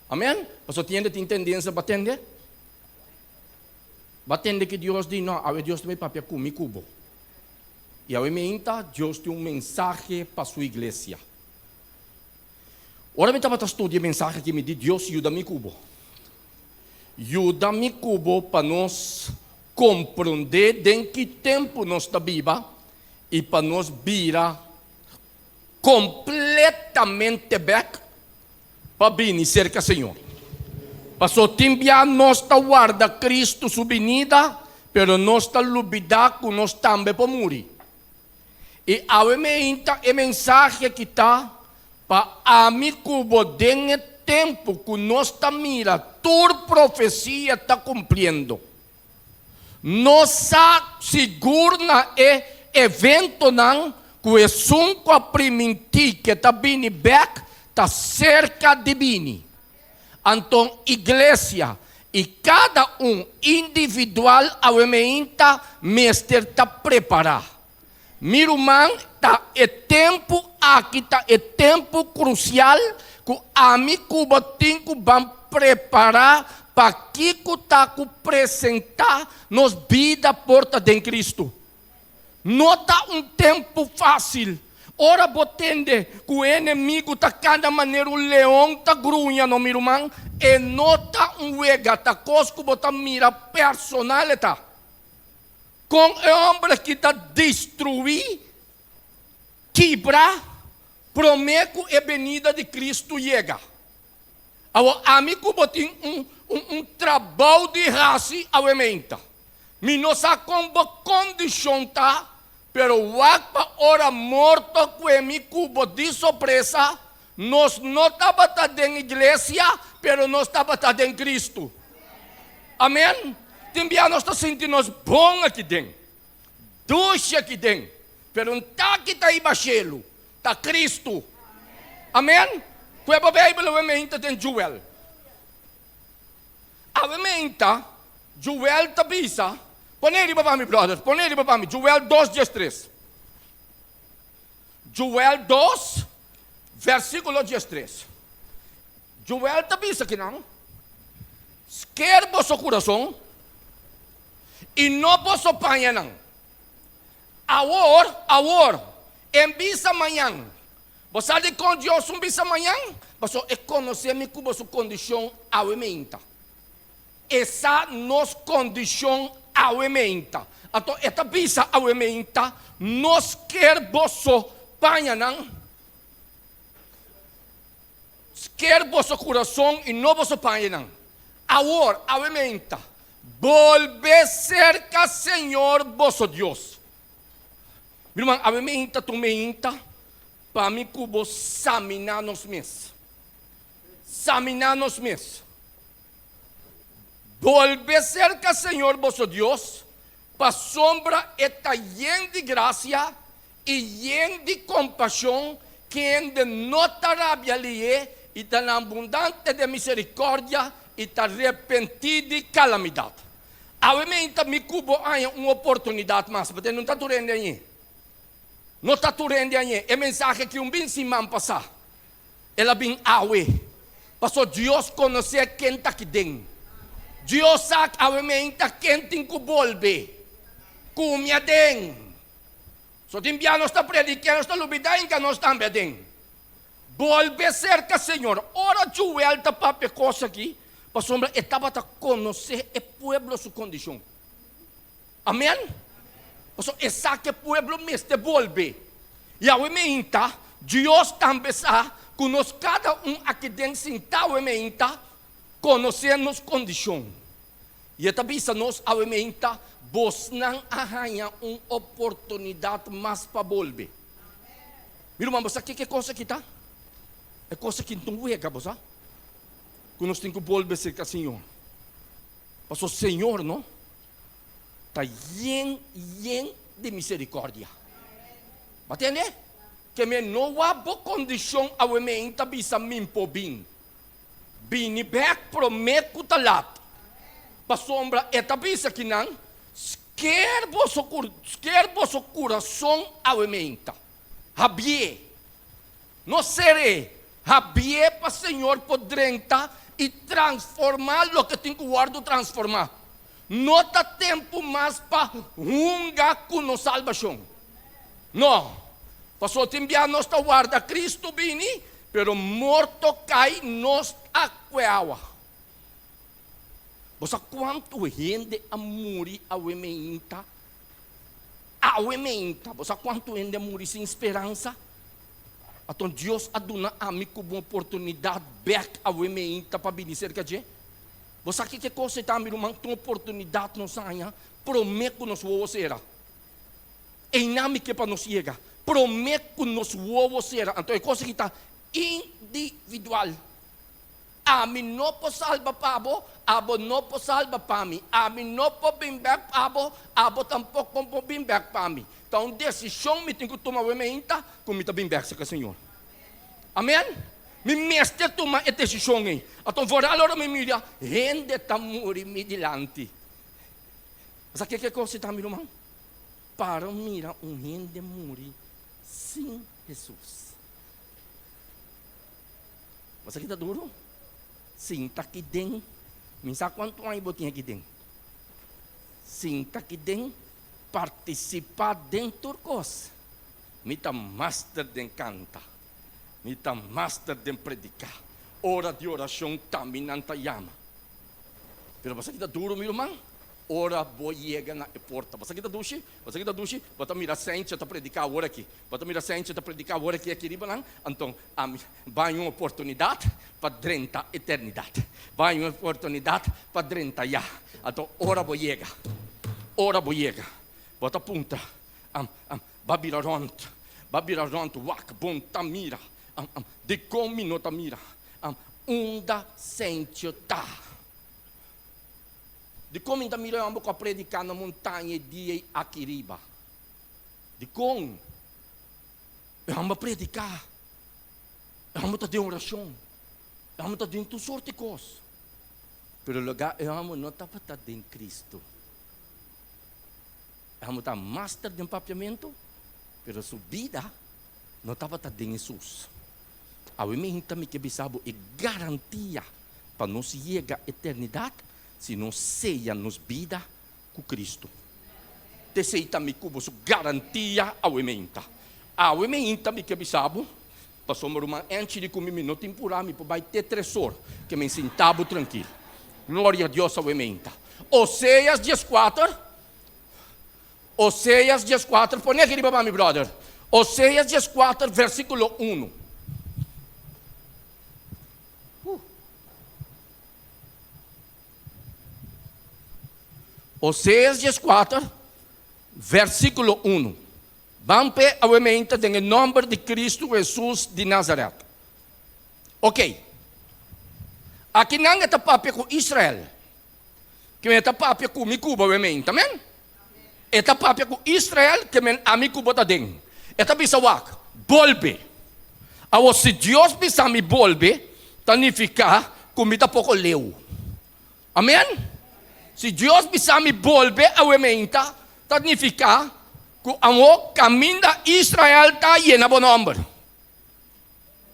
Amen? Paso tin hende tin tendensia pa tende. Ba tende ki Dios di, no, awe Dios ta bai papia ku mi ku bo. I awe meinta Dios tin un mensahe pa su iglesia. Ora mi tabata studia e mensahe aki mi di, Dios yuda mi ku bo. Yuda mi ku bo pa nos komprondé den ki tempu nos ta biba i pa nos bira kompletamente bèk pa bini serka Señor. Paso tin bia nos ta warda Cristo su binida, pero nos ta lubida ku nos tambe por muri. I awe meinta e mensahe aki ta pa ami ku bo den e tempu ku nos ta mira tur profesia ta kumpliendo. Nos sa sigur na e eventonan ku esun ku a primintí ke ta bini bèk ta serka di bini. Anton iglesia i kada un individual awe meinta mester ta prepará. Mi ruman, ta e tempu aki ta e tempu krusial ku ami ku bo tin ku ban prepará pa kiko ta ku presentá nos bida por ta den Kristu. No ta un tempu fásil. Ora bo tende ku e enemigu ta kanda manera un leon ta gruña, no mi ruman, e no ta un wega, ta kos ku bo ta mira personal e ta. Kon e homber aki ta destruí, kibra, promé ku e benida di Kristu yega? Awor, ami ku bo tin un, un, un trabou di hasi awementa. Mi no sa kon bo kondishon ta, pero wak pa ora morto kue mi ku bo di sorpresa, nos no tabata den iglesia, pero nos tabata den Kristu. Amen. Tin bia nos ta sinti nos bon aki den, dushi aki den, pero un taki ta hiba shelu, ta Kristu. Amen. Kue bo Beibel awe meinta den Joel. Awe meinta Joel ta bisa, pone riba pa mi brother, pone riba pa mi, Joel dos diestres. Joel dos, versíkulo diestres. Joel ta bisa kinan, Sker boso kurason i no boso pañanan. Awor, awor, en bisa mañan. Bo sa dikon Dios un bisa mañan? Pasobra e konosé mi ku boso kondishon awe meinta. E sa nos kondishon awe meinta. Anto e ta bisa awe meinta, No sker boso pañanan. Sker boso kurason i no boso pañanan. Awor, awe meinta, bolbe serka Señor boso Dios. Mi ruman, awe meinta ta un meinta pa mi ku bo saminá nos mes. Saminá nos mes. Bolbe serka Señor boso Dios, pasobra e ta yen di grasia i yen di kompashon, kende no ta rabia lihé i ta na abundante den miserikòrdia i ta repentí di kalamidat. Awe meinta mi ku bo haña un oportunidat mas, pasobra no ta tur hende añ'é. No ta tur hende añ'é. E mensahe ki un bin siman pasá, el a bin awe, pasobra Dios konosé ken ta aki den. Dios sa awe meinta ken tin ku bolbe kumi aden. So tin bia nos ta prediká, nos ta lubidá inka nos tambe aden. Bolbe serka Señor. Ora Joel ta papia kos aki, pasobra e tabata konosé e pueblo su kondishon. Amen? Pasobra e sa ku e pueblo mester bolbe. I awe meinta, Dios tambe sa ku nos kada un aki den sintá awe meinta konosé nos kondishon. I e ta bisa nos awe meinta, Bosnan a haña un oportunidat mas pa bolbe. Mi ruman, bo sa kiko e kos aki ta? E kos aki no wega, bo sa? Ku nos tin ku bolbe serka Señor. Pasobra Señor no ta yen yen di miserikòrdia. Bo a tende? Ke mi no wak bo kondishon awe meinta bisa min por bin. Bini bek promé ku ta lat. Pasobra e ta bisa kinan, Sker boso sker boso kurason awe meinta. Habié. No ser'é. Habié pa Señor por drenta i transformá loke tin ku wòrdu transformá. No ta tempu mas pa hunga ku nos salbashon. No, pasobra tin bia nos ta warda Kristu bini, pero morto kai nos a kue awa. Bo sa kuantu hende a muri awe meinta? Awe meinta, bo sa kuantu hende a muri sin speransa? Aton Dios a duna ami ku bo oportunidat bèk awe meinta pa bini serka dje. Bo sa kiko e kos ei ta, mi ruman? Ta un oportunidat nos haña promé ku nos wowo sera. Einan mi ke pa nos yega, promé ku nos wowo sera. Anto e kos aki ta individual. Ami no por salba pa bo, abo no por salba pa mi. Ami no por bin bèk pa bo, abo tampoko no por bin bèk pa mi. Ta un desishon mi tin ku tuma awe meinta ku mi ta bin bèk serka Señor. Amen? Mi mester tuma e desishon ei. Anto vooral ora mi mira hende ta muri mi dilanti. Bo sa ke ke kos ei ta mi ruman? Para mira un hende muri sin Hesus. Bo sa ki ta duru? Sinta aki den, mi sa kuantu aña bo tin aki den. Sinta aki den, partisipá den tur kos. Mi ta master den kanta, mi ta master den prediká. Ora di orashon tambe nan ta yama. Pero bo sa ki ta duru, mi ruman? Ora bo yega na e porta. Bo sa ki ta dushi? Bo sa ki ta dushi? Bo ta mira Sentje ta prediká awor aki. Bo ta mira Sentje ta prediká awor aki aki riba nan. Anto ami bai un oportunidat pa drenta eternidat. Bai un oportunidat pa drenta ya. Anto ora bo yega, ora bo yega, bo ta puntra, am, am, ba bira rònt, ba bira rònt wak bon ta mira, am, am, dikon mi no ta mira, am, unda Sentje ta? Dikon mi ta mira e hòmber ku a prediká na montaña e dia ei aki riba? Dikon? E hòmber a prediká, e hòmber ta den orashon, e hòmber ta den tur sorti kos. Pero lugá e hòmber no tabata den Kristu. E hòmber ta master den papiamentu, pero su bida no tabata den Hesus. Awe mi hinta mi ke bisa bo e garantia pa nos yega eternidat si nos seya nos bida ku Kristu. T'esei ta mi ku bo su garantia awe mi hinta. Awe mi hinta mi ke bisa bo, pasobra ruman Angie di ku mi mi no tin purá mi por bai te tresor ke mi sinta bo trankil. Gloria a Dios awe mi hinta. Oseas dieskuater, Oseas dieskuater, pone aki riba pa mi brother. Oseas dieskuater versikulo unu. Oseas dieskuater, versíkulo unu. Ban p'e awe meinta den e nòmber di Kristu Hesus di Nazaret. Oké. Akinan e ta papia ku Israel. Ke men e ta papia ku mi ku bo awe meinta, amen? E ta papia ku Israel, ke men ami ku bo ta den. E ta bisa wak, bolbe. Awor, si Dios bisa mi bolbe, ta nifiká ku mi ta poko leu. Amen? Si Dios bisa mi bolbe awe meinta, ta nifiká ku awor kaminda Israel ta yena bo nòmber.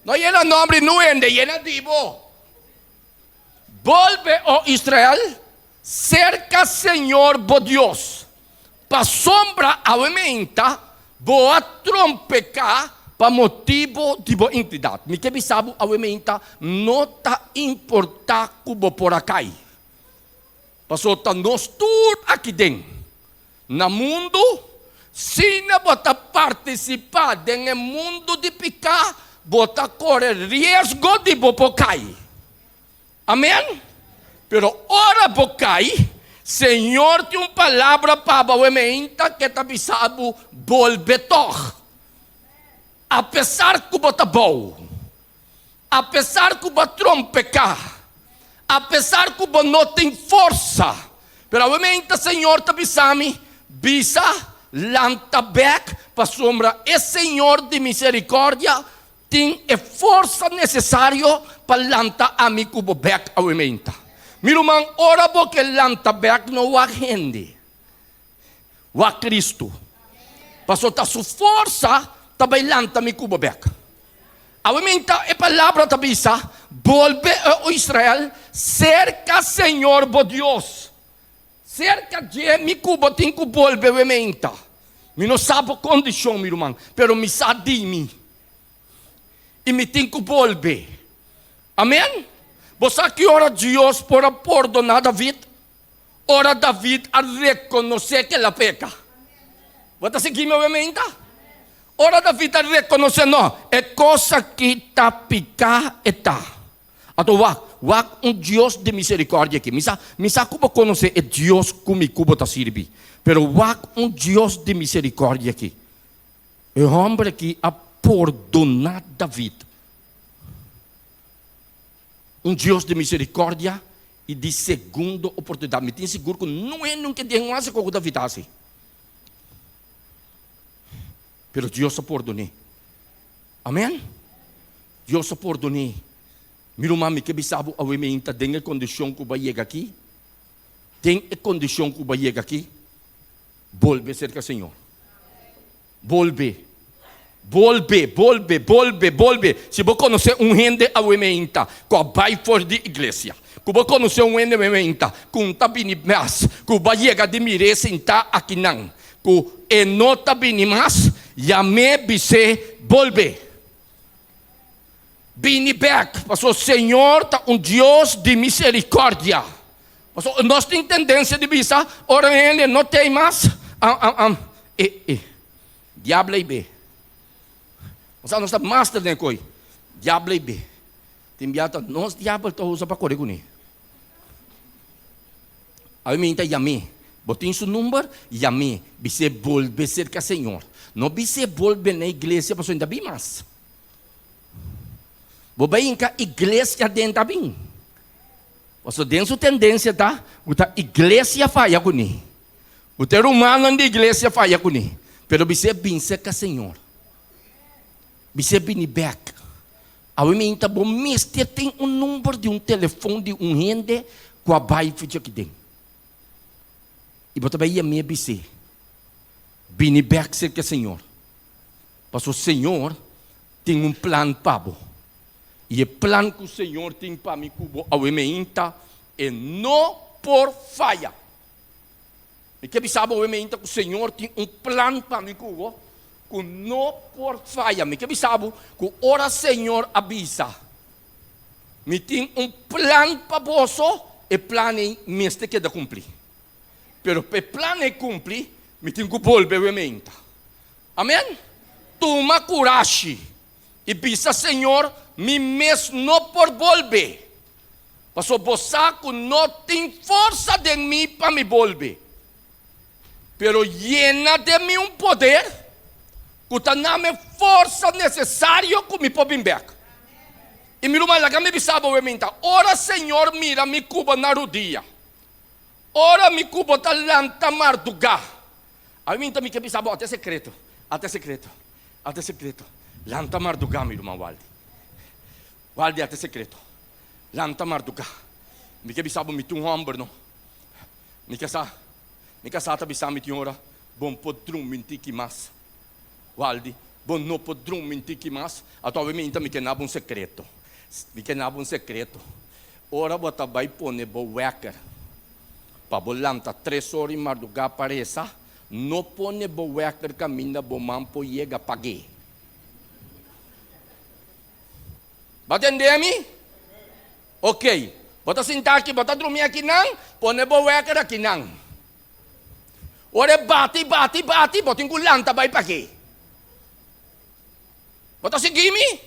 No yena nòmber di nu hende, yena di bo. Bolbe, o Israel, serka Señor bo Dios, pasobra awe meinta bo a trompeká pa motibu di bo intidat. Mi ke bisa bo awe meinta, no ta importá ku bo por a kai, pasobra ta nos tur aki den na mundu, sina bo ta partisipá den e mundu di piká, bo ta kore riesgo di bo por kai. Amen. Pero ora bo kai, Señor tin un palabra pa bo awe meinta ke ta bisa bo bolbe tog. Apesar ku bo ta bou, apesar ku bo a trompeká, apesar ku bo no tin forsa, pero awe meinta Señor ta bisa mi, bisa lanta bek pasobra e Señor di misericordia Tin e forsa nesesario pa lanta ami ku bo bèk awe meinta. Mi ruman, ora bo ke lanta bèk no wak hende, wak Kristu. Pasobra ta su forsa ta bai lanta mi ku bo bèk. Awe menta e palabra ta bisa, Bolbe, o Israel, serka Señor bo Dios. Serka dje mi ku bo tin ku bolbe awe menta. Mi no sa bo kondishon, mi ruman, pero mi sa di mi. I mi tin ku bolbe. Amen? Bo sa ki ora Dios por a pordoná David? Ora David a rekonosé ku el a peka. Bo ta sigui mi awe meinta? Ora David a rekonosé, No, e kos aki ta piká e ta. Anto wak, wak un Dios di miserikòrdia aki. Mi sa, mi sa ku bo konosé e Dios ku mi ku bo ta sirbi, pero wak un Dios di miserikòrdia aki. E hòmber aki a pordoná David. Un Dios di miserikòrdia i di segundo oportunidat. Mi tin sigur ku no hende nunka den un hasi kos ku David a hasi. Pero Dios a pordon'é. Amen. Dios a pordon'é. Mi ruman, mi ke bisa bo awe meinta den e kondishon ku bo a yega aki, den e kondishon ku bo a yega aki, bolbe serka Señor. Bolbe. Bolbe, bolbe, bolbe, bolbe. Si bo konosé un hende awe meinta ku a bai for di iglesia, ku bo konosé un hende awe meinta ku un ta bini mas, ku bo a yega di mir'é sintá akinan, ku e no ta bini mas, yam'é bis'é bolbe. Bini bèk, pasobra Señor ta un Dios di miserikòrdia. Pasobra nos tin tendensia di bisa, ora hende no t'ei mas, am, am, am, e, e, diablo ei be. Osea, nos ta master den e koi. Diablo ei be. Tin bia ta nos diabel ta usa pa kore kuné. Awe mi ta yam'é. Bo tin su number? Yam'é. Bis'é bolbe serka Señor. No bis'é bolbe na iglesia pasobra e ta bin mas. Bo bai hinka iglesia den ta bin. Pasobra den su tendensia ta ku ta iglesia faya kuné. Ku ta e rumannan di iglesia faya kuné. Pero bis'é bin serka Señor. Bis'é bini bèk. Awe mi ta bo mester tin un number di un telefon di un hende ku a bai for dje aki den. I bo ta bai yam'é bis'é, Bini bèk serka Señor, pasobra Señor tin un plan pa bo. I e plan ku Señor tin pa mi ku bo awe meinta, e no por faya. Mi ke bisa bo awe meinta ku Señor tin un plan pa mi ku bo ku no por faya. Mi ke bisa bo ku ora Señor a bisa, Mi tin un plan pa boso, e plan ei mester keda kumpli. Pero pa e plan ei kumpli, mi tin ku bolbe awe meinta. Amen? Tuma kurashi i bisa Señor, Mi mes no por bolbe. Pasobra bo sa ku no tin forsa den mi pa mi bolbe. Pero yena den mi un poder ku ta na mi forsa nesesario ku mi por bin bèk. I mi ruman, laga mi bisa bo weminta, ora Señor mira mi ku bo na rudia, ora mi ku bo ta lanta mardugá, aweminta mi ke bisa bo, ata e sekreto, ata e sekreto, ata e sekreto, lanta mardugá, mi ruman Waldi. Waldi, ata e sekreto. Lanta marduká. Mi ke bisa bo mi tin un hòmber no. Mi kasá, mi kasá ta bisa mi tin ora, Bo no por drumi un tiki mas. Waldi, bo no por drumi un tiki mas. Ato awe minta mi ke naba un sekreto. Mi ke naba un sekreto. Ora bo ta bai pone bo wèker pa bo lanta tres ora di mardugá pa resa, no pone bo wèker kaminda bo man por yega pag'é. Bo a tende mi? Ok. Bo ta sinta aki, bo ta drumi akinan, pone bo wèker akinan. Ora e bati, bati, bati, bo tin ku lanta bai p'aki. Bo ta sigui mi?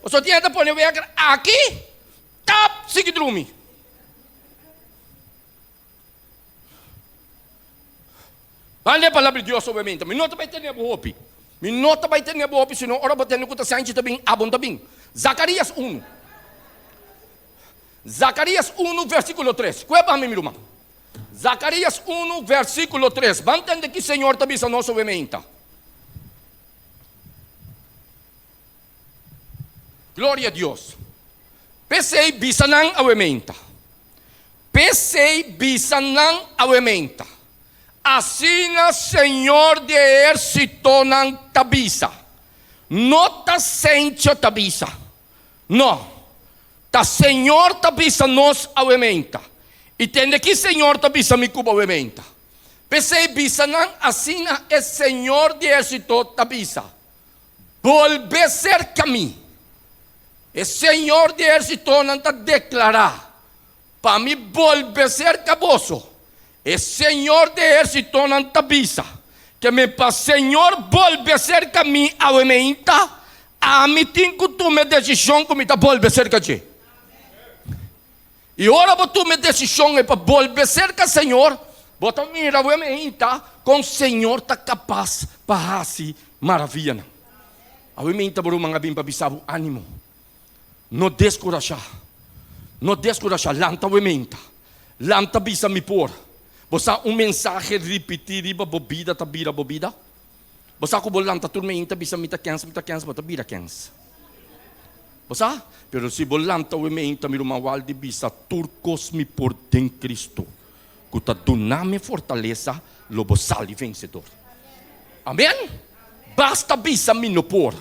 Pasobra tin hende ta pone wèker aki, tap, sigui drumi. Ban lei palabra di Dios obviamente. Mi no ta bai tene bo hopi. Mi no ta bai tene bo hopi, sino ora bo tende ku ta sanchi ta bin, abo no ta bin. Zakarias unu. Zakarias unu versikulo tres. Kue pa mi, mi ruman. Zakarias unu versikulo tres. Ban tende ki Señor ta bisa nos obviamente. Gloria a Dios. P'esei bisa nan awementa. P'esei bisa nan awementa. Asina Señor di ehérsitonan ta bisa. No ta Sencho ta bisa. No. Ta Señor ta bisa nos awe meinta. I tende ki Señor ta bisa mi ku bo awe meinta. P'esei bisa nan asina e Señor di ehérsito ta bisa, Bolbe serka mi. E Señor di ehérsitonan ta deklará, Pa mi bolbe serka boso. E Señor di ehérsitonan ta bisa, Ke mi pa Señor bolbe serka mi awe meinta, ami tin ku tuma e desishon ku mi ta bolbe serka dje. I ora bo tuma e desishon ei pa bolbe serka Señor, bo ta mira awe meinta kon Señor ta kapas pa hasi maravianan. Awe meinta bo ruman a bin pa bisa bo ánimo. No deskurashá. No deskurashá. Lanta awe meinta. Lanta bisa mi por. Bo sa un mensahe ripití riba bo bida ta bira bo bida? Bo sa ku bo lanta tur meinta bisa mi ta kens, mi ta kens, bo ta bira kens. Bo sa? Pero si bo lanta awe meinta mi ruman Waldi bisa tur kos mi por den Cristo ku ta duna mi fortalesa lo bo sali vensedor. Amen! Basta bisa mi no por.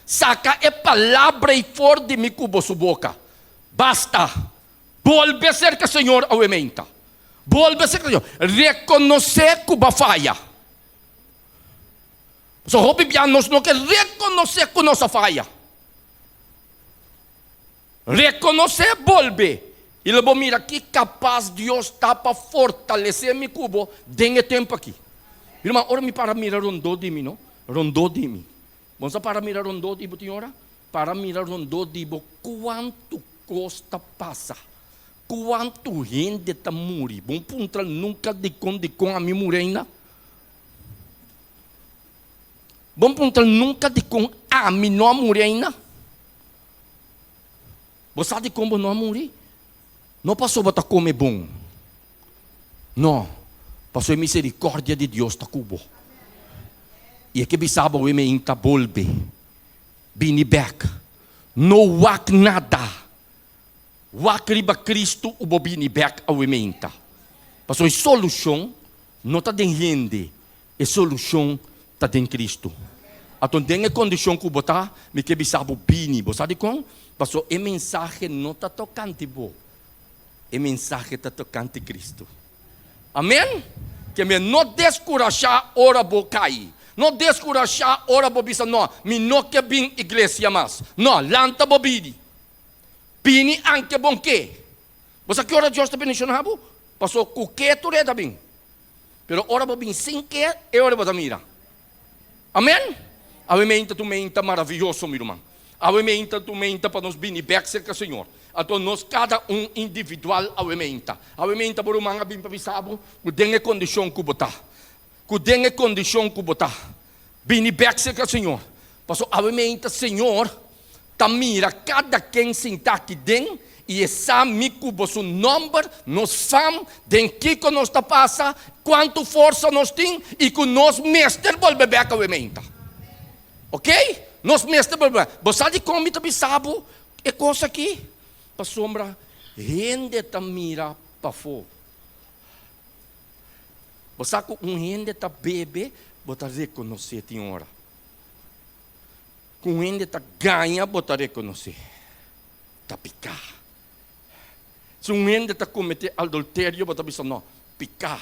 Saka e palabra ei for di mi ku boso boka. Basta! Bolbe serka Señor awe meinta. Bolbe serka Señor. Rekonosé ku bo a faya. Pasobra hopi bia nos no ke rekonosé ku nos a faya. Rekonosé, bolbe, i lo bo mira ki kapas Dios ta pa fortalesé mi ku bo den e tempu aki. Mi ruman, ora mi para mira rondó di mi, no? Rondó di mi. Bo sa para mira rondó di bo tin ora? Para mira rondó di bo kuantu kos ta pasa, kuantu hende ta muri. Bo puntra nunka dikon dikon ami muri ainda? Bo puntra nunka dikon ami no a muri ainda? Bo sa dikon bo no a muri? No pasobra bo ta kome bon. No, pasobra e misericordia di Dios ta ku bo. I e ke bisa bo mi ta bolbe bini bek. No wak nada. Wak riba Cristo u bo bini bek awe mi ta. Pasobra e solucion no ta den hende, e solucion ta den Cristo. Aton den e condicion ku bo ta, mi ke bisa bo bini. Bo sa dikon? Pasobra e mensahe no ta tocante bo. E mensahe ta tokante Kristu. Amen? Ke men no deskurashá ora bo kai. No deskurashá ora bo bisa, No, mi no ke bin iglesia mas. No, lanta bo bini. Bini anke bon ke. Bo sa ki ora Dios ta bendishoná bo? Paso ku ke tur e ta bin. Pero ora bo bin sin ke, e ora bo ta mira. Amen? Awe meinta ta un meinta maraviyoso, mi ruman. Awe meinta ta un meinta pa nos bini bek serka Señor. Anto nos kada un individual awe meinta. Awe meinta bo ruman a bin pa bisa bo ku den e kondishon ku bo ta, ku den e kondishon ku bo ta, bini bek serka Señor. Pasobra awe meinta Señor ta mira kada ken sintá aki den i e sa mi ku bo su nòmber, nos fam, den kiko nos ta pasa, kuantu forsa nos tin i ku nos mester bolbe bèk awe meinta. Ok? Nos mester bolbe bèk. Bo sa dikon mi ta bisa bo e kos aki? Pasobra hende ta mira pafó. Bo sa ku un hende ta bebe, bo ta rekonosé tin ora. Ku un hende ta gaña bo ta rekonosé, ta piká. Si un hende ta kometé adulterio bo ta bisa no, piká.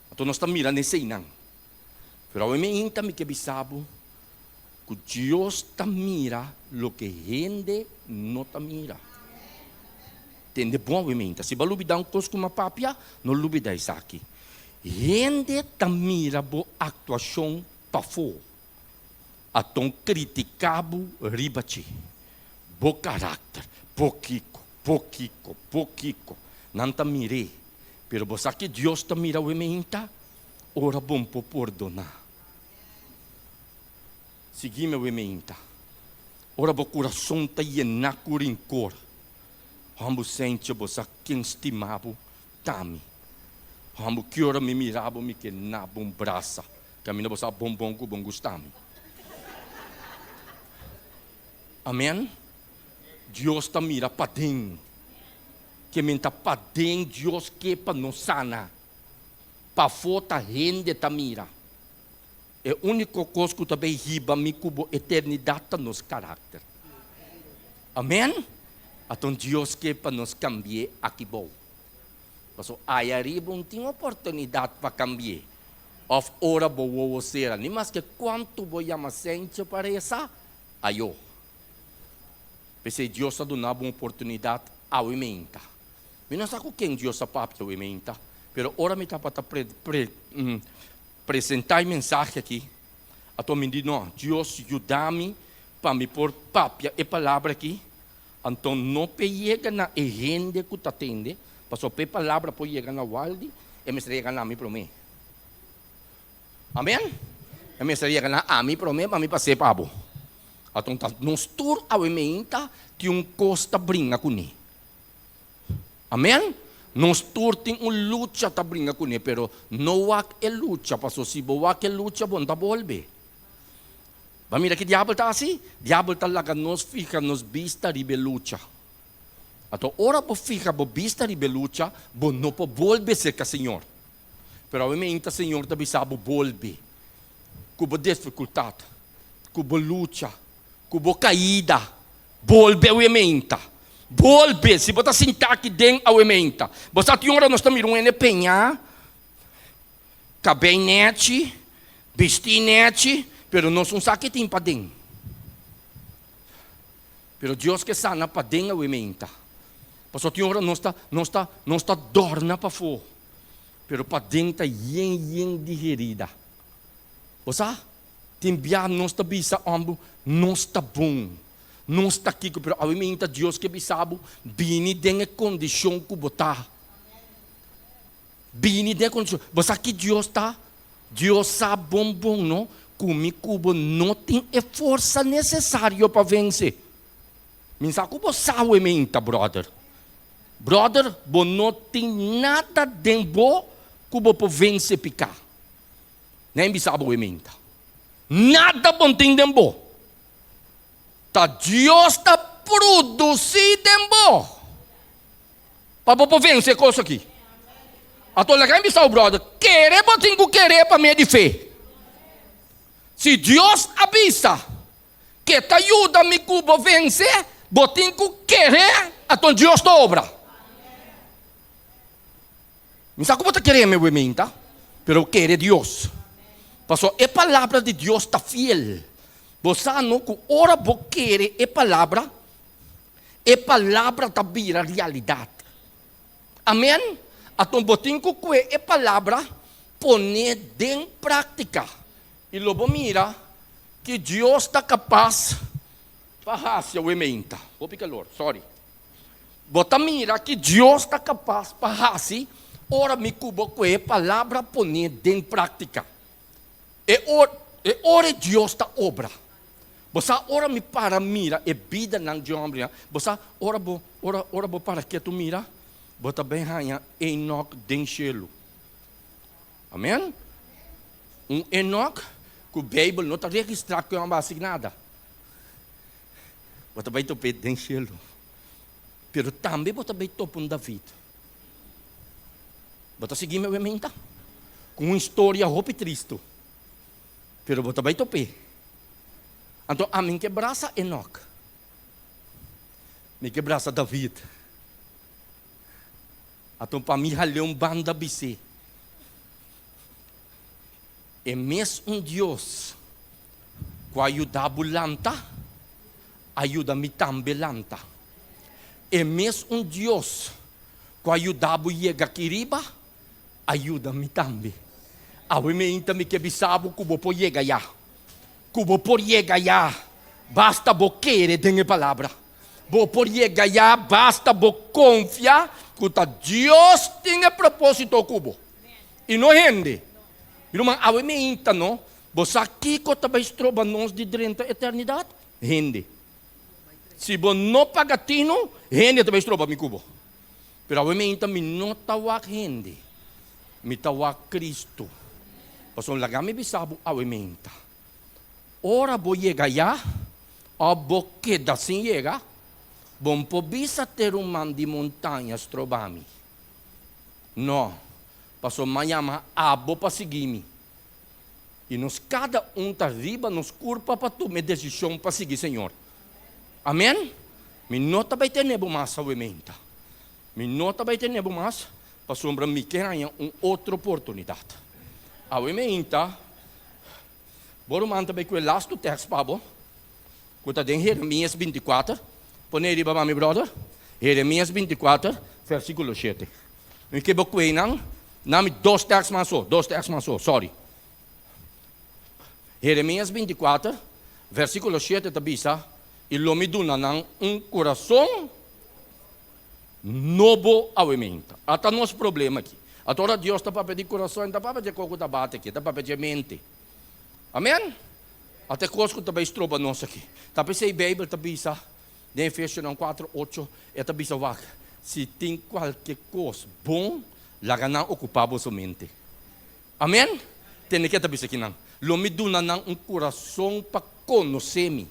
Anto nos ta mira na eseinan. Pero awe mi inta mi ke bisa bo ku Dios ta mira loke hende no ta mira. Tende bon awe mi inta. Si bo a lubidá un kos ku mi a papia, no lubidá esaki. Hende ta mira bo aktuashon pafó, aton kritiká bo riba dje. Bo karakter, bo kiko, bo kiko, bo kiko. Nan ta mir'é. Pero bo sa ke Dios ta mira awe meinta? Ora bon por pordoná. Sigui mi awe meinta. Ora bo kurason ta yená ku rinkor, hòmber sentje bo sa ken stima bo? Ta mi. Hòmber ki ora mi mira bo mi ke na bo un brasa. Caminda bo sa bon bon cu bon gusta mi. Amen. Dios ta mira paden. Ke men ta paden Dios ke pa nos sana. Pafo ta hende ta mira. E úniko kos ku ta bai hiba mi ku bo eternidat ta nos karakter. Amen? Aton Dios ke pa nos kambi'é aki bou. Paso aya riba un tin oportunidat pa kambi'é. Òf ora bo wowo sera, ni maske kuantu bo yama Sencho pa resa, ayo. P'esei Dios a duna bo un oportunidat awe meinta. Mi no sa ku ken Dios a papia awe meinta, pero ora mi tabata pre, pre, presentá e mensahe aki, ato mi di, No, Dios yuda mi pa mi por papia e palabra aki, anto no p'e yega na e hende ku ta tende, pasobra p'e palabra por yega na Waldi, e mester yega na mi promé. Amen? E mester yega na ami promé pa mi pas'é pa bo. Anto ta nos tur awe meinta tin un kos ta bringa kuné. Amen? Nos tur tin un lucha ta bringa kuné, pero no wak e lucha, paso si bo wak e lucha bo no ta bolbe. Bo a mira ki diabel ta hasi? Diabel ta laga nos fiha nos bista riba e lucha. Anto ora bo fiha bo bista riba e lucha, bo no por bolbe serka Señor. Pero awe meinta Señor ta bisa bo bolbe ku bo difikultat, ku bo lucha, ku bo kaida. Bolbe awe meinta. Bolbe! Si bo ta sinta aki den awe meinta. Bo sa tin ora nos ta mira un hende peñá, kabei nèchi, bistí nèchi, pero nos no sa ke tin paden. Pero Dios ke sana paden awe meinta. Pasobra tin ora nos ta, nos ta, nos ta dòrna pafó, pero paden ta yen yen di herida. Bo sa? Tin bia nos ta bisa òmber, nos ta bon, nos ta kiko, pero awe mainta Dios ke bisa bo, bini den e kondishon ku bo ta. Bini den e kondishon. Bo sa ki Dios ta? Dios sa bon bon no, ku mi ku bo no tin e forsa nesesario pa vense. Mi sa ku bo sa awe mainta, bròder. Bròder, bo no tin nada den bo ku bo por vense piká. Nen bisa bo e menta. Nada bon tin den bo. Ta Dios ta produsí den bo pa bo por vense e kos aki. Anto laga mi bisa bo bròder, kere bo tin ku kere pa medio di fe. Si Dios a bisa ke ta yuda mi ku bo vense, bo tin ku kere, anto Dios ta obra. Mi sa ku bo ta kere mi weminta, pero kere Dios. Pasobra e palabra di Dios ta fiel. Bo sa no ku ora bo kere e palabra, e palabra ta bira realidat. Amen? Anto bo tin ku kue e palabra pone den práktika. I lo bo mira ki Dios ta kapas pa hasi aweminta. Hopi kalor, sorry. Bo ta mira ki Dios ta kapas pa hasi ora mi ku bo ku e palabra pon'é den práktika. E ora e ora Dios ta obra. Bo sa ora mi para mira e bidanan di hòmbernan, bo sa ora bo ora ora bo para ketu mira, bo ta bin haña Enok den shelu. Amen. Un Enok ku Beibel no ta registrá ku e hòmber a hasi nada. Bo ta bai top'é den shelu. Pero tambe bo ta bai topa un David. Bo ta sigui mi menta? Ku un historia hopi tristu. Pero bo ta bai top'é. Anto ami ke brasa Enok. Mi ke brasa David. Anto pa mi hal'é un banda bis'é, E mes un Dios ku a yuda bo lanta, a yuda mi tambe lanta. E mes un Dios ku a yuda bo yega aki riba, a yuda mi tambe. Awe meinta mi ke bisa bo ku bo por yega ya. Ku bo por yega ya, basta bo kere den e palabra. Bo por yega ya, basta bo konfia ku ta Dios tin e propósito ku bo, i no hende. Mi ruman, awe meinta no, Bo sa kiko ta bai stroba nos di drenta eternidat? Hende. Si bo no paga tinu, hende ta bai stroba mi ku bo. Pero awe meinta mi no ta wak hende, mi ta wak Cristo. Pasobra laga mi bisa bo awe meinta, ora bo yega ya, òf bo keda sin yega, bo no por bisa te ruman di montaña stroba mi. No, pasobra mi a yama abo pa sigui mi. I nos kada un ta riba nos kurpa pa tuma e desishon pa sigui Señor. Amen? Mi no ta bai tene bo mas awe meinta. Mi no ta bai tene bo mas pasobra mi ke haña un otro oportunidat. Awe meinta, bo ruman ta bai ku e lastu tèks pa bo, ku ta den Jeremias bintikuater. Pone riba pa mi, bròder. Jeremias bintikuater, vèrsikulo shete. Mi ke bo kue nan, na mi dos tèks mas so, dos tèks mas so, sòri. Jeremias bintikuater, vèrsikulo shete ta bisa, I lo mi duna nan un kurason nobo awe meinta. Ata nos problema aki. Ata ora Dios ta papia di kurason, e ta papia dje kos ku ta bati aki, e ta papia dje mente. Amen? Ata e kos ku ta bai stroba nos aki. Ta p'esei Beibel ta bisa den Efesionan kuater ocho, e ta bisa wak, si tin kualke kos bon, laga nan okupá boso mente. Amen? Tende ke ta bisa kinan, Lo mi duna nan un kurason pa konosé mi,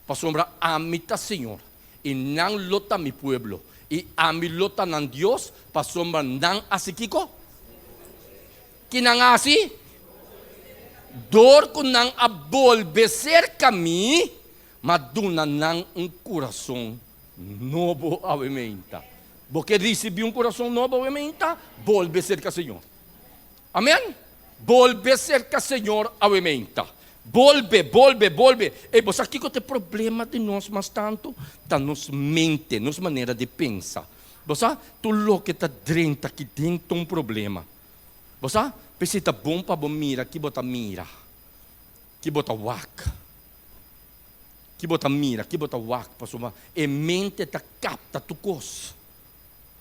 pasobra ami ta Señor, i nan lo ta mi pueblo, i ami lo ta nan Dios, pasobra nan hasi kiko? Ki nan a hasi? Dor ku nan a bolbe serka mi, m'a duna nan un kurason nobo awe meinta. Bo ke risibí un kurason nobo awe meinta? Bolbe serka Señor. Amen! Bolbe serka Señor awe meinta. Bolbe, bolbe, bolbe. Ey, bo sa kiko ta e problema di nos mas tantu? Ta nos mente, nos manera di pensa. Bo sa, tur loke ta drenta aki den ta un problema. Bo sa, p'esei ta bon pa bo mira ki bo ta mira, ki bo ta wak. Ki bo ta mira, ki bo ta wak, pasobra e mente ta kapta tur kos.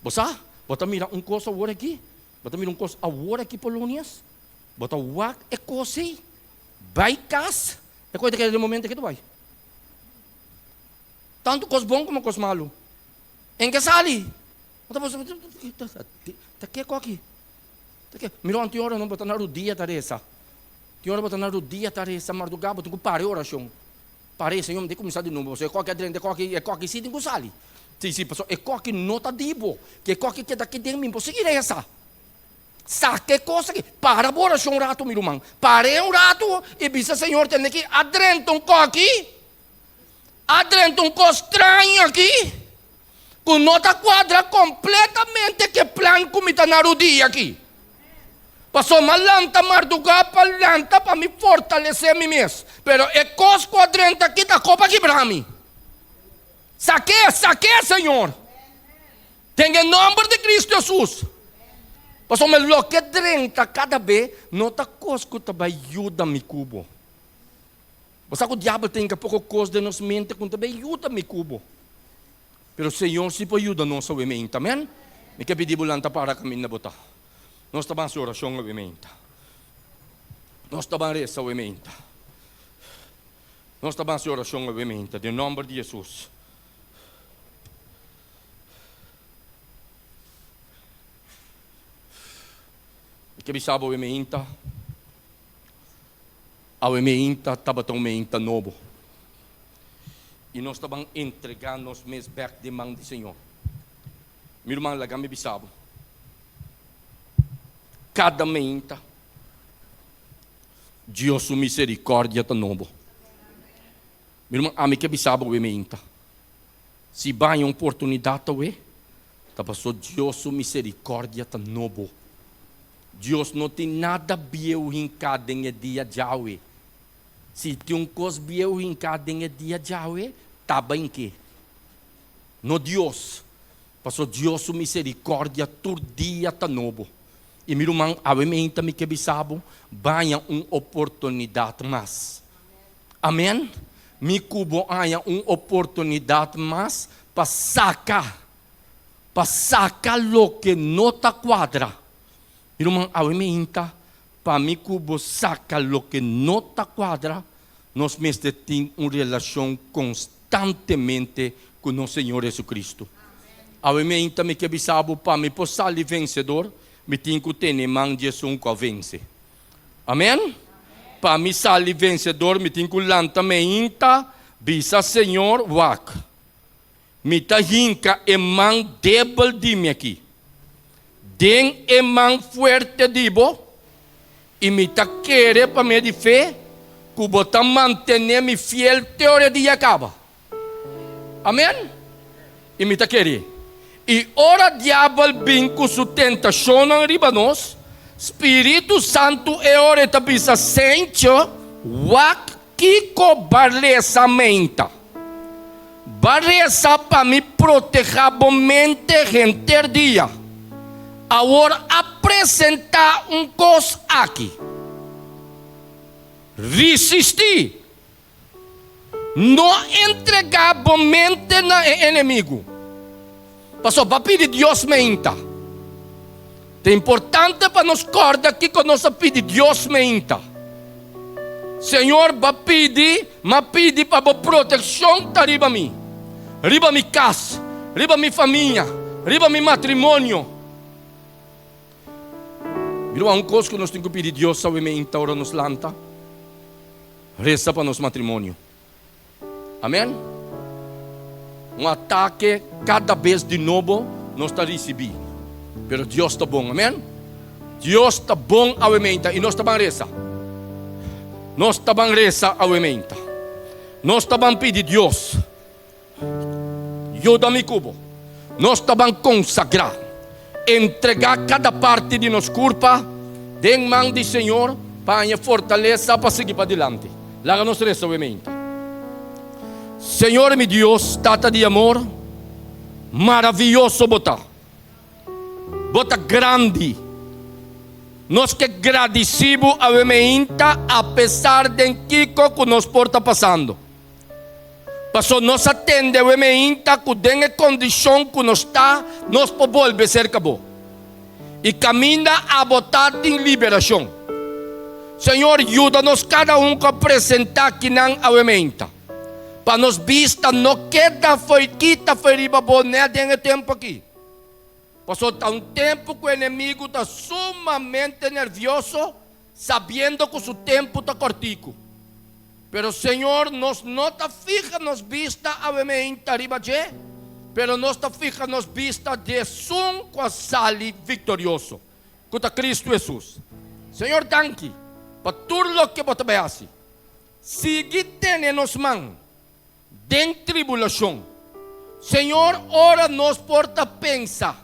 Bo sa, bo ta mira un kos awor aki, Bo ta mira un kos awor aki Polonius? Bo ta wak e kos ei? Bai kas, e kos ta keda den momento ke ta bai. Tantu kos bon komo kos malu. En ke sali. Bo ta pensa, ta ke koki? Ta ke? Mira un tin ora no bo ta na rudia ta resa. Tin ora bo ta na rudia ta resa mardugá bo tin ku para e orashon. Pare, Señor, mi tin cuminsa di nobo, pasobra e koki a drenta, e koki, e koki si tin cu sali. Si, si, pasobra e koki no ta di bo, cu e koki keda aki den mi, bo sigui reza. Saca e cos aki, para bo oracion un rato, mi ruman, pare un rato y bisa Señor, tende aki a drenta un koki, a drenta un cos straño aki, cu no ta cuadra completamente cu e plan cu mi ta na rudia aki. Pasobra mi a lanta mardugá pa lanta pa mi fortalesé mi mes, pero e kos ku a drenta aki ta kopa kibra mi. Sak'é, sak'é, Señor, den e nòmber di Kristu Hesus. Pasobra loke drenta kada be no ta kos ku ta bai yuda mi ku bo. Bo sa ku diabel ta hinka poko kos den nos mente ku no ta bai yuda mi ku bo. Pero Señor si por yuda nos awe meinta. Amen. Mi ke pidi bo lanta para kaminda bo ta. Nos ta ban hasi orashon awe meinta. Nos ta ban resa awe meinta. Nos ta ban hasi orashon awe meinta den nòmber di Hesus. Mi ke bisa bo awe meinta. Awe meinta tabata un meinta nobo. I nos ta ban entregá nos mes bèk den man di Señor. Mi ruman, laga mi bisa bo, kada meinta Dios su miserikòrdia ta nobo. Mi ruman, ami ke bisa bo awe meinta, si baña un oportunidat awe, ta pasobra Dios su miserikòrdia ta nobo. Dios no tin nada bieu hinká den e dia djawe. Si tin un kos bieu hinká den e dia djawe, ta bainke. No Dios, paso Dios su miserikòrdia tur dia ta nobo. I mi ruman, awe meinta mi ke bisa bo, baña un oportunidat mas. Amen. Mi ku bo haña un oportunidat mas pa saka, pa saka loke no ta kuadra. Mi ruman, awe meinta Pa mi ku bo saka loke no ta kuadra, nos mester tin un relashon konstantemente ku nos Señor Jesucristo. Awe meinta mi ke bisa bo, pa mi por sali vensedor, mi tin ku tene man di esun ku a vense. Amen? Pa mi sali vensedor, mi tin ku lanta meinta, bisa Señor, wak, mi ta hinka e man debel di mi aki den e man fuerte di bo. I mi ta kere pa medio di fe ku bo ta mantené mi fiel te ora e dia kaba. Amen. I mi ta kere. I ora diabel bin ku su tentashonnan riba nos, Spiritu Santu e ora e ta bisa, Sencho, wak kiko ba resa meinta. Ba resa pa mi protehá bo mente henter dia. Awor a presentá un kos aki. Risistí! No entregá bo mente na e enemigu. Pasobra bo a pidi Dios meinta. Ta importante pa nos kòrda kiko nos a pidi Dios meinta. Señor, bo a pidi, m'a pidi pa bo protekshon ta riba mi, riba mi kas, riba mi famia, riba mi matrimonio. Mira un kos ku nos tin ku pidi Dios awe meinta ora nos lanta. Resa pa nos matrimonio. Amen. Un atake kada bes di nobo nos ta risibí. Pero Dios ta bon. Amen. Dios ta bon awe meinta i nos ta ban resa. Nos ta ban resa awe meinta. Nos ta ban pidi Dios. Yuda mi ku bo. Nos ta ban konsagrá, entregá kada parti di nos kurpa den man di Señor pa haña fortalesa pa sigui padilanti. Laga nos resa wemente. Señor mi Dios, Tata di amor, maravioso bo ta. Bo ta grandi. Nos ke gradisí bo awe meinta apesar den kiko ku nos por ta pasando. Paso nos a tende awe meinta ku den e kondishon ku nos ta, nos por bolbe serka bo. I kaminda abo ta tin liberashon. Señor, yuda nos kada un ku a presentá akinan awe meinta, pa nos bista no keda fo'i kita fo'i riba bo nèt den e tempu aki. Pasobra ta un tempu ku enemigu ta sumamente nervioso, sabiendo ku su tempu ta kòrtiku. Pero Señor, nos no ta fiha nos bista awemente riba dje, pero nos ta fiha nos bista di esun ku a sali viktorioso, ku ta Kristu Hesus. Señor, danki pa tur loke bo ta bai hasi. Sigui tene nos man den tribulashon. Señor, ora nos por ta pensa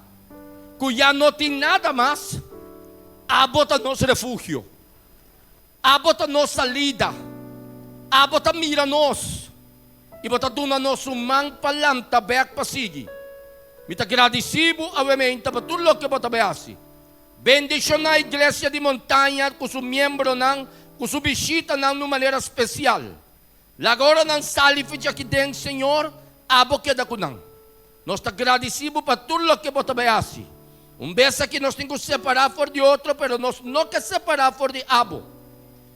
ku ya no tin nada mas, abo ta nos refugio. Abo ta nos salida. Abo ta mira nos i bo ta duna nos un man pa lanta bek pa sigui. Mi ta gradisí bo awe-meinta pa tur loke bo ta bai hasi. Bendishoná Iglesia di Montaña ku su miembronan ku su bishitanan na un manera spesial. Laga ora nan sali for djaki den, Señor, abo keda ku nan. Nos ta gradisí bo pa tur loke bo ta bai hasi. Un bes aki nos tin ku separá for di otro, pero nos no ke separá for di abo.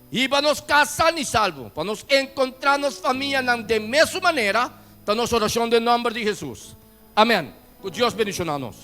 Hiba nos kas san i salvo, pa nos enkontrá nos famianan den mesun manera, ta nos orashon den nòmber di Hesus. Amèn. Ku Dios bendishoná nos.